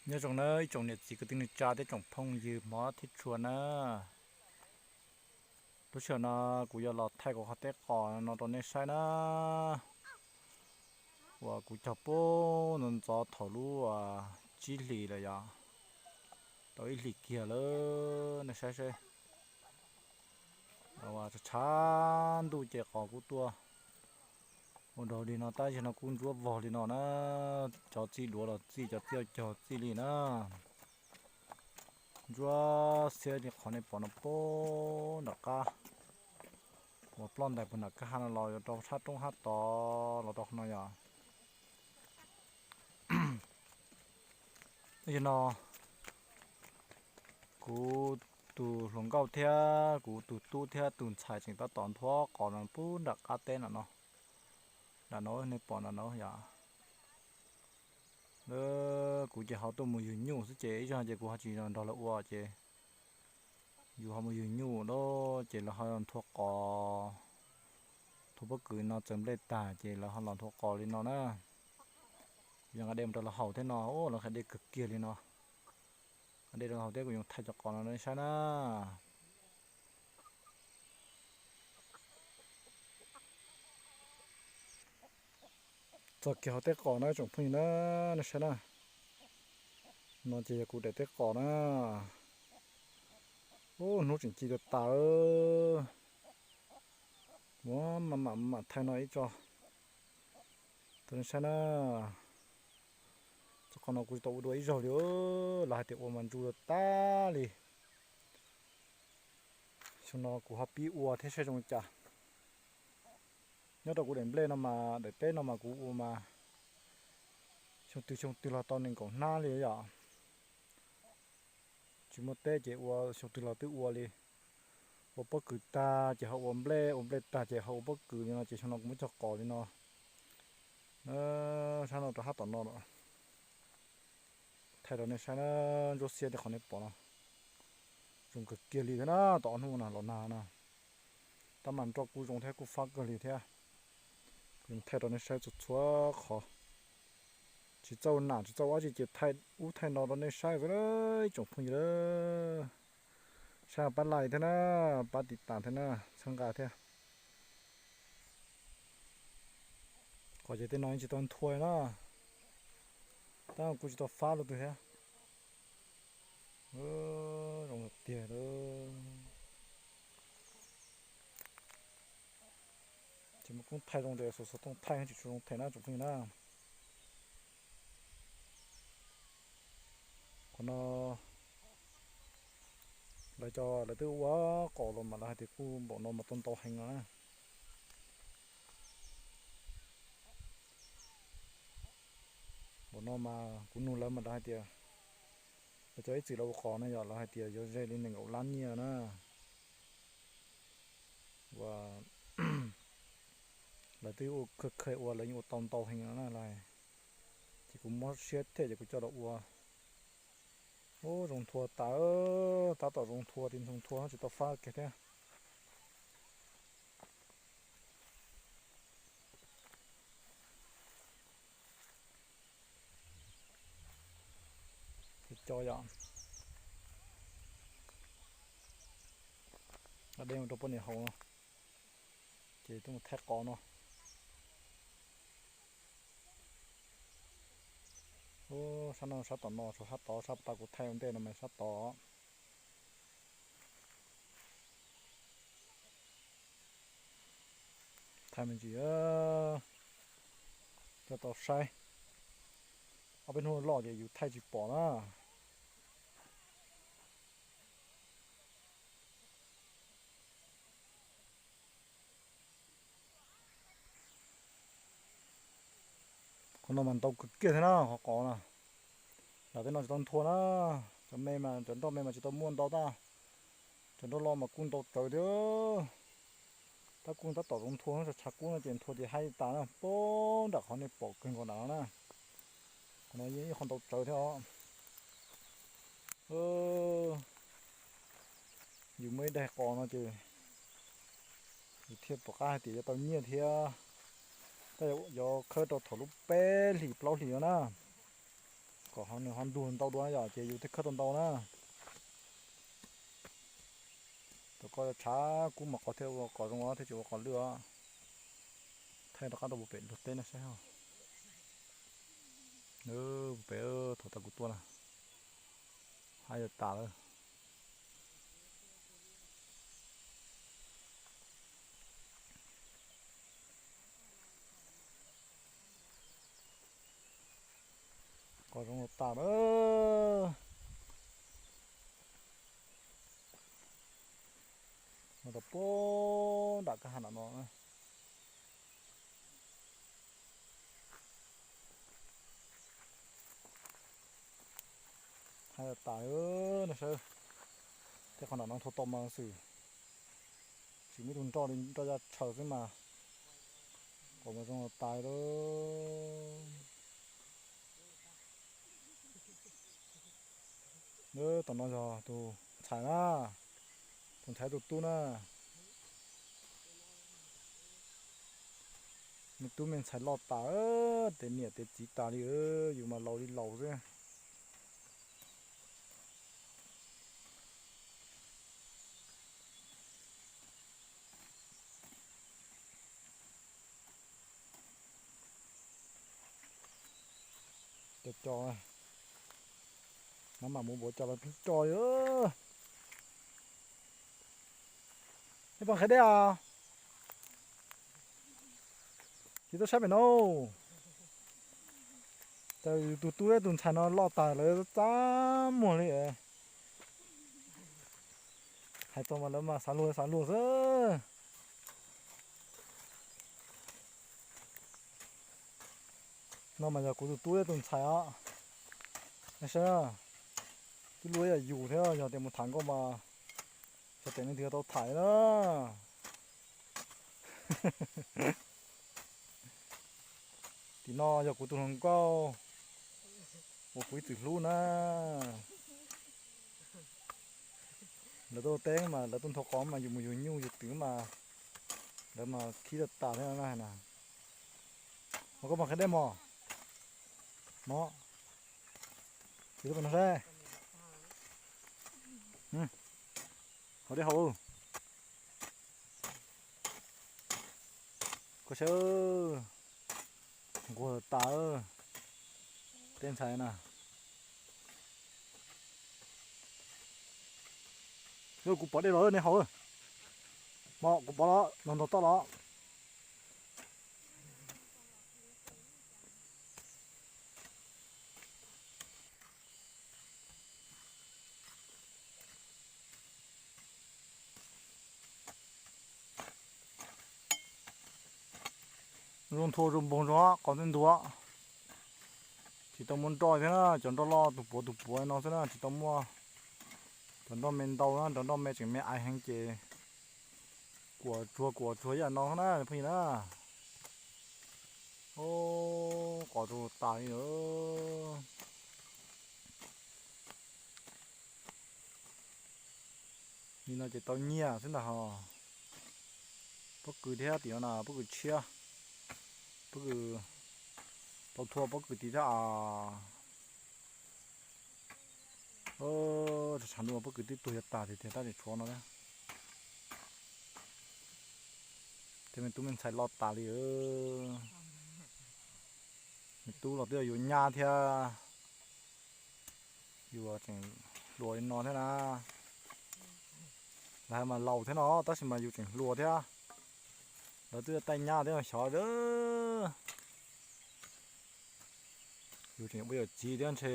Nyob zoo na ib tsoom niam txiv kwv tij neej tsa thiab tsoom phooj ywg hmov thiab tshua na. Lub sij hawm no kuv yuav los thaij kuv qhov teb qos no rau nej saib na, uas kuv cog pub ntxov ntxov thaum lub tsib hlis lawm yom, tau ib hlis kiag lawm. Nej saib seb, tshav tshav ntuj ces qos kuj tuaj ua nrog li no, tab sis no kuj ntsuab vog li no na. Cov txij duav los txij, cov txij cog txij li na. Ntsuab xiab li qhov nej pom no pub nram qab, uas ploj ntais puag nram kwj ha no los rau sab roob sab tod los rau qhov no yom. Tam sim no kuv tus hluas nkauj thiab kuv tus tub thiab tus ntxhais tseem tab tom nthuav qos no pub nram qab teb no no. Nram no nej pom nram no yom. Kuv ces ho tuaj mus yug nyuj xwb ces ib zaug ces kuv ho tsis nrog lawv ua ces yus ho mus yug nyuj lawm ces lawv ho nthua qos, nthua pob kws no txawm nplej tag ces lawv ho los nthua qos li no na. Kuv yuav nqa dej mus rau lawv haus thiab no, lawv nqa dej kawg kiag li no. Nqa dej rau lawv haus thiab kuv yuav thaij cov qos no rau nej saib na. Txog kiag hauv teb qos na tsoom phooj ywg na, nej saib na. No ces yog kuv daim teb qos na. Ub, hnub tseem ci tas tas. Muab mam mam thaij no ib tso rau nej saib na. Cov qos no kuv tsis tau ua dua ib zaug li, lawv hais tias ua mas ntsu tas tas li. Xyoo no kuv ho pib ua thiab saib zoo li cas. Nyob rau kuv daim nplej no mas daim teb no mas kuv ua mas xyoo twg xyoo twg los tau nees nkaum hnab li yom. Tsis muaj teb ces ua xyoo twg los twb ua li. Ua pob kws tag ces ho ua nplej, ua nplej tag ces ho ua pob kws li no ces xyoo no kuv muab cog qos li no. Sab no rau sab tom no los thaij rau nej saib na, ntsuab xiab li qhov nej pom no. Zoo kawg kiag li thiab na, tau ob hnub no los nag na. Tab mas nroj kuj zoo thiab kuj fab kawg li thiab. Kuv thaij rau nej saib txhua txhua qhov. Tsis txawj nam tsis txawj ua dab tsi ces thaij ub thaij no rau nej saib xwb na ib tsoom phooj ywg. Saib pab like thiab na, pab tiv tas thiab na, txhawb nqa thiab. Qos ces tej no yeej tsis tau nthua na, tab kuj tsis tau fab rau twg thiab. Zoo tiag. Ces muaj koob thaij zoo ces xov xov tooj thaij tsis tshua zoo them na tsoom phooj ywg na. Qhov no lawv cov lawv twb ua qos los mas lawv hais tias kuj npaum no mas tau ntau heev no na. Npaum no mas kuv nug lawv mas lawv hais tias, lawv cov ib txwm lawv ua qos na yog lawv hais tias yuav ze li nees nkaum lab nyiaj na. Ua lawv twb ua kha kha ua lawv yeej ua tau ntau heev no na lawv. Ces kuv mob siab thiaj ces kuv coj los ua. Ub, zoo nthua tas, tab tom zoo nthua ti zoo nthua tsis tau fab kiag thiab. Ces co yom, nqa dej mus rau poj niam haus no, ces tuaj mus thaij qos no. Ub, sab no sab tom no, sab tod, sab tod kuv thaij ua ntej no mas sab tod. Thaij me ntsis coj tau saib. Ob peb hnub loj ces yus thaij tsis pom na. Qhov no mas ntau kawg kiag thiab na, qhov qos na. Daim teb no tsis tau nthua na, cov me mas cov nroj me mas tsis tau muaj ntau tab, cov nroj loj mas kuj ntau tsawv thiab. Tab kuj tab tom zoo nthua, tshav kub no ces nthua ces haib tas na, poob nram qhov nej pom kawg nkaus nram no na. Qhov no yeej ib qho ntau tsawv thiab os. Yus muaj ib daig qos no ces yus thiaj pom qab hais tias yuav tau nyiaj thiab. Tab yuav khawb rau thaum lub peb hlis plaub hlis no na. Kom ho nws ho ntug ntau dua yom, ces yus thiaj khawb tau ntau na. Rau koj tshav kub mas qos thiaj ua qos zoo os, thiaj tsis ua qos lwj os. Thaij rov qab rau puag pem luag teb no saib. Puag pem thaum tas kuv tuaj na, haib tas lawm. Qos zoo tas lawm. Los tau puag nram kwj ha nram no. Haib tas lawm, nej saib. Tej qhov nram no nthua tau mas xwb, tsis muaj ib tug nroj li, nroj yaj tshaws xwb mas. Qos mas zoo tas lawm. Tom no yog tus ntxhais na, tus ntxhais tus tub na. Me tub me ntxhais loj tas, tes niam tes txiv tas li, yus mas laus li laus xwb. Co co, maj mam mus npuav co los tub co li. Nej pom qhia dej os? Tsis tau saib pem no. Cas yus tus tub thiab tus ntxhais no loj tas lawv txaj muag li. Hais txog mas lawv mas xav luag xav luag xwb. No mas yog kuv tus tub thiab tus ntxhais os. Nej saib, twb luaj ib yam yus thiab, yog tias mus tham nkauj mas xyov tes leej twg tau tham na. Tim no yog kuv tus hluas nkauj uas kuv ib txwm hlub na. Lawv tuaj teb mas lawv tuaj nthua qos mas yus mus yus nyuj yus twm mas lawv mas khib tag tas thiab na. Mas koj mas qhia dej mos. Mos, ib lub pas no saib. Haus dej haus. Koj saib, nquag tas tej ntxhais na. Kuv pom dej los nej haus. Mos, kuv pom los, los ntog toj los. Zoo nthua zoo npoog zoo qos tej ntua. Tsis tau muaj nroj thiab na, cov nroj loj tus puav tus puav no xwb na, tsis tau muaj. Cov nroj me ntau na, cov nroj me tseem me aiv heev ces kuam tsuag kuam tsuag ib yam no xwb na phooj ywg na. Qos zoo tas li. Li no ces tau nyiaj xwb ntag hos. Pob kws thiab tim no na pob kws tshiab, pob kws tau thua pob kws tid thiab as. Tshav ntuj pob kws twb tuag yuav tag tiag tiag tab tseem tshuav no thiab. Tej me tub me ntxhais loj tas li. Me tub los twb yog yus nyab thiab. Yus tseem hluas li no thiab na. Lawv hais mas laus thiab no tab sis mas yus tseem hluas thiab. Lawv twb yog tais nyab thiab xyov. Yus tseem ua yawm txiv thiab ntshe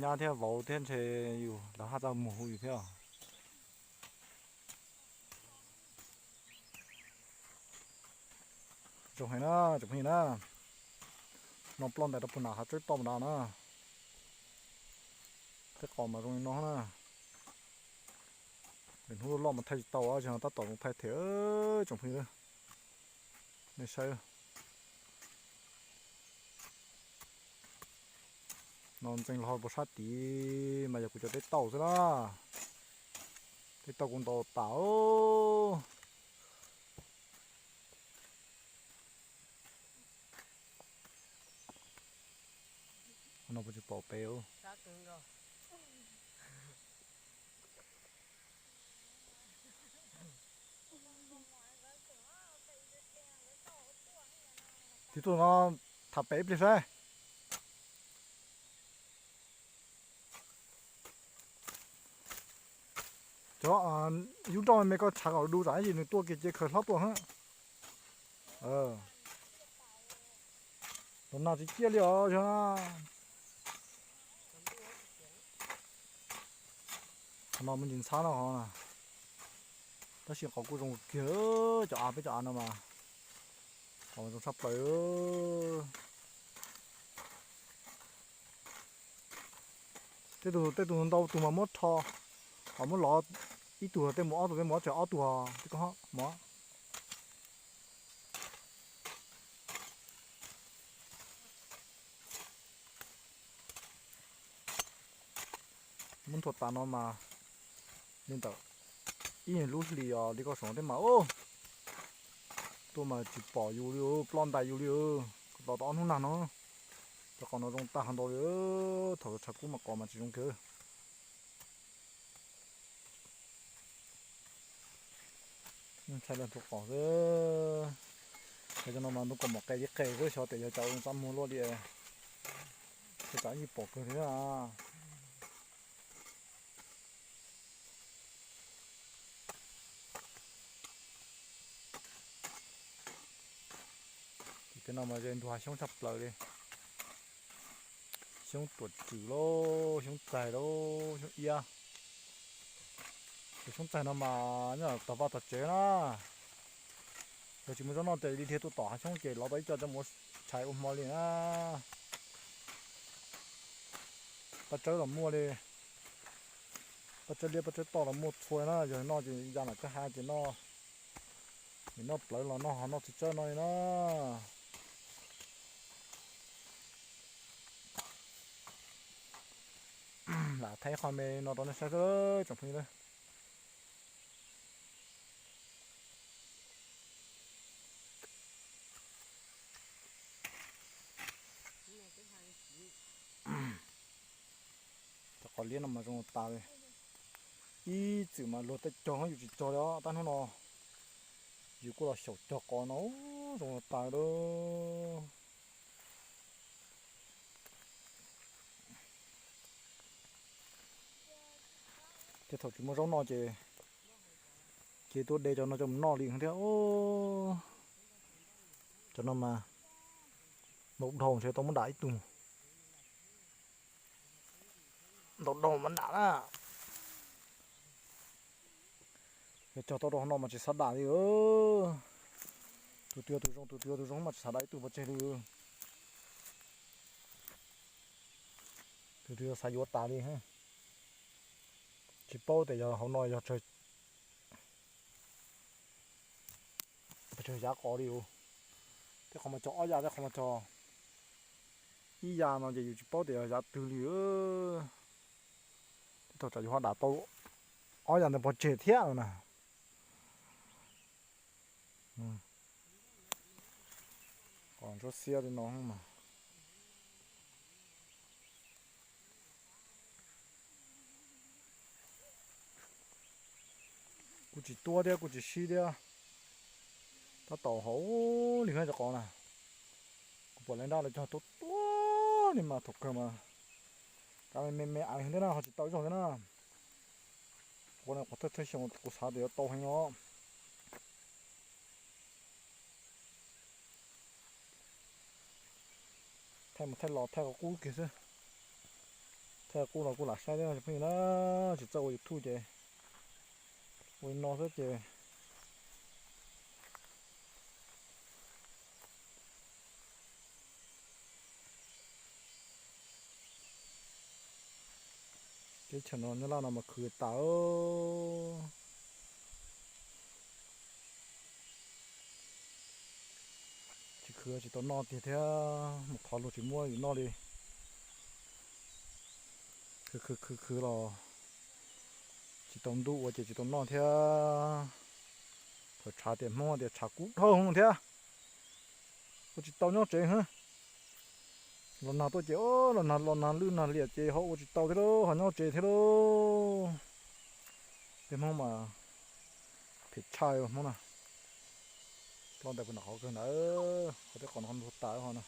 nyab thiab vauv thiab ntshe yus lawv haj txaj muag hu yus thiab. Zoo heev na tsoom phooj ywg na. No ploj ntais rau puag nram hav tsawb toj nrad na. Tej qos mas zoo li no na. Hnub loj mas thaij tsis tau, tab tom mus thaij them tsoom phooj ywg. Nej saib. No ntxeev los puag sab tid mas yog kuv cov teb tauj xwb na. Teb tauj kuv ntaus tas. No puas tsis pom pem. Tiv tuaj no tham pem ib pliag saib. Cov yub nroj me me koj tshav kom du tsam ib chim nws tuaj kiag ces khaws hlob tuaj hab. Tus nag tsis ciaj li os yog. Qhov no muaj ntsis ntxhab no qhov na, tab sis qhov kuj zoo kiag. Cov av, peb cov av no mas qhov zoo tshaj plaws. Tej tug, tej tug ntau tug mas muab rho, ho muab lov ib tug, tej mus ob tug, tej mus ob tsev ob tug, tej ko mov. Muab nthuav tas no mas li ntawm ib lub hlis os li koj saum tej mas, tuaj mas tsis pom yus li, ploj ntais yus li. Koj tos tau ob hnub nag no, cov qos no zoo tag ntau li. Thaum tshav kub mas qos mas tsis zoo kiag. Ntshai leej tug qos xwb. Cov no mas ntu kom mom qe li qe xwb, xyov tias yog cov txaj muag luaj li, ces tsam ib pom kawg thiab. Ces tej no mas ze ntug hav xyoob tshaj plaws li. Xyoob tuam tswm lauj, xyoob txaig lauj, xyoob iab. Tus xyoob txaig no mas nyob tog vaj tog tsev na. Yog tsis muaj zaub noj ces li dhia tuaj tom hav xyoob ces lov tau ib co coj mus ua tshais ua hmo li na. Paj tsawb los muaj li, paj tsawb liab paj tsawb toj los muaj txhua na. Yog noj ces ya nram kwj ha ces noj, noj plawv los noj ho noj txiv tsawb no li na. Lam thaij qhov me no rau nej saib xwb tsoom phooj ywg. Cov qos liab no mas zoo tas li. Ib txwm mas luag tej cog yus tsis cog li os, tab hnub no yus kuj los xyaum cog qos no zoo tas li. Tej thaum tsis muaj zaub no ces, ces tuaj de cov no coj mus noj li thiab. Cov no mas ntaus dhau ntshe tau muab dam ib tug. Ntaus dhau mas dam na. Yog cog tau rau hauv no mas tsis xav dam li. Tus twg yog tus zoo, tus twg yog tus zoo mas tsis xav dam ib tug pov tseg li. Tus twg yog xav yuav tas li. Tsis paub tias yog hauv no yog pes tsawg yav qos li. Tej qhov mas cog ob yav, tej qhov mas cog ib yav no ces yus tsis paub tias yog yav twg li. Tej thaum tsam yus ho dam tau ob yav ntawd pov tseg thiab no na. Qos ntsuab xiab li no mas kuj tsis tuab thiab kuj tsis sib thiab. Tab tom hauv li thiab cov qos na. Kuv pom lawv nrab lawv cog tuab tuab li mas thaum kawg mas kav me me me aiv thiab na, ho tsis tau ib zaug thiab na. Ua qhov thawj thawj xyoo kuv xav tias yuav tau heev no. Thaij mus thaij los thaij qhov qub kiag xwb. Thaij qub los kuj lam saib thiab cov phooj ywg na, tsis txawj ua YouTube ces ua li no xwb ces teb chaws no nyob laj no mas khwv tas. Tsis khwv tsis tau noj tiag thiab, mus thov luag tsis muab yus noj li. Khwv khwv khwv khwv los tsis tau ntuj ua ces tsis tau noj thiab. Thaum tshav tias Hmoob tias tshav kub dhau thiab, ua tsis tau nyob tsev hwb. Los nag tuaj ces, o, los nag, los nag lwj nag liam ces ho ua tsis tau thiab lauj, ho nyob tsev thiab lauj. Peb Hmoob mas phem tshaj Hmoob na. Ploj ntais puag nram qhov kawg ntawd, qhov tej qos no qhov ntug tas ho na.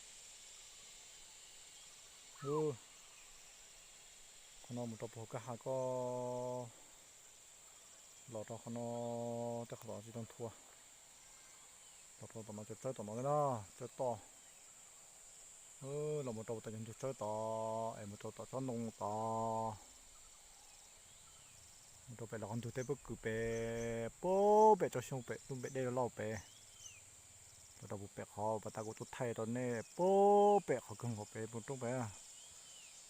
Qhov no mus rau puag hauv kwj ha ko, los rau qhov no, tej qhov tod tsis tau nthua. Los rau tom no, tsawb tom no na, tsawb toj. Los mus rau tom cov ntug tsawb tod es mus rau tom tsob ntoo tod. Mus rau pem los qhov ntug teb pob kws pem, puag pem tsob xyoob pem lub npem dej loj pem. Los rau puag pem qhov pas tas kuv tuaj thaij rau nej puag pem qhov kawg nkaus pem puag roob pem.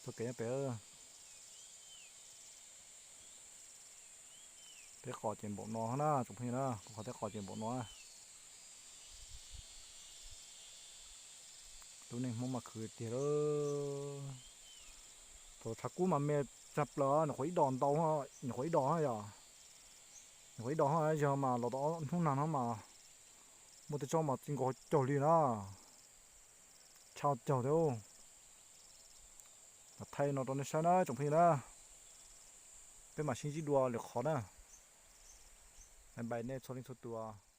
Txoj kev nyob pem. Tej qos ces npaum no na tsoom phooj ywg na, kuv qhov tej qos ces npaum no. Lub neej Hmoob mas khwv tiag lauj. Thaum tshav kub mas me tshaj plaws, nyuam qhuav ib dos ntau, nyuam qhuav ib dos yom. Nyuam qhuav ib dos yog mas los tau hnub nag no mas muaj tej tsob mas txi nkaus caug li na. Tshaj caug thiab. Thaij no rau nej saib na tsoom phooj ywg na. Peb mam sib ntsib dua lwm qhov na. Bye bye nej txhua leej txhua tus.